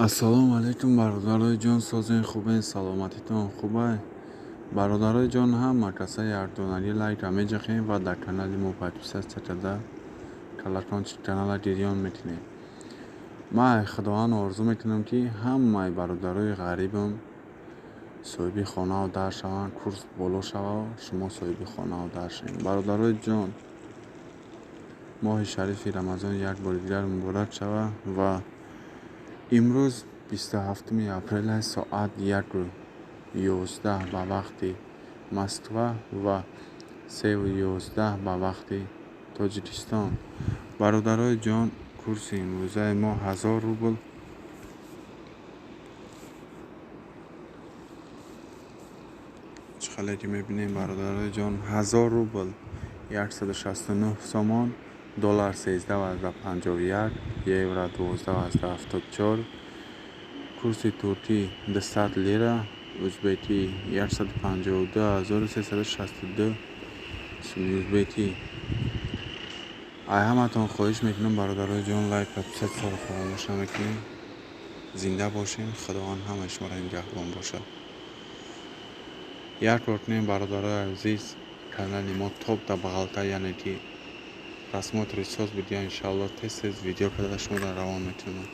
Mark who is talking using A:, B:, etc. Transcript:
A: Ассалому алайкум, бародарои ҷон, созен, хубен, саломатитон хубай? Бародарои ҷон, ҳама каса якдонагӣ лайка меҷахем ва дар канали мо подписаться карда, колокольчик канала гирён мекунем. Ман Худованд орзу мекунам, ки ҳамаи бародарои ғарибам соҳиби хонаву дар шаванд, курс боло шава, шумо соҳиби хонаву дар шавед. Бародарои ҷон, моҳи шарифи Рамазон як бори дигар муборак шава ва имрӯз 27 апрел, соат 1:11 ба вақти Москва ва 3:11 ба вақти Тоҷикистон. Бародарои ҷон, курси имрӯзаи мо 1000 рубл. Чӣ хеле ки мебинем, бародарои ҷон, 1000 рубл 169 сомон, доллар 13,51, евро 12,74, курси туркӣ 200 лира, узбекӣ 152 362 суми узбекӣ. Ай ҳаматон хоҳиш мекунам, бародарои ҷон, лайк, подписаться ро фаромӯш намекунем. Зинда бошем, Худованд ҳамаи шуморо нигаҳбон бошад. Як кор кунем, бародарои азиз, канали мо топ да бағалта, яъне ки просмотр и соз бидия, иншаалло, тез тез видео карда шуморо равон мекунам.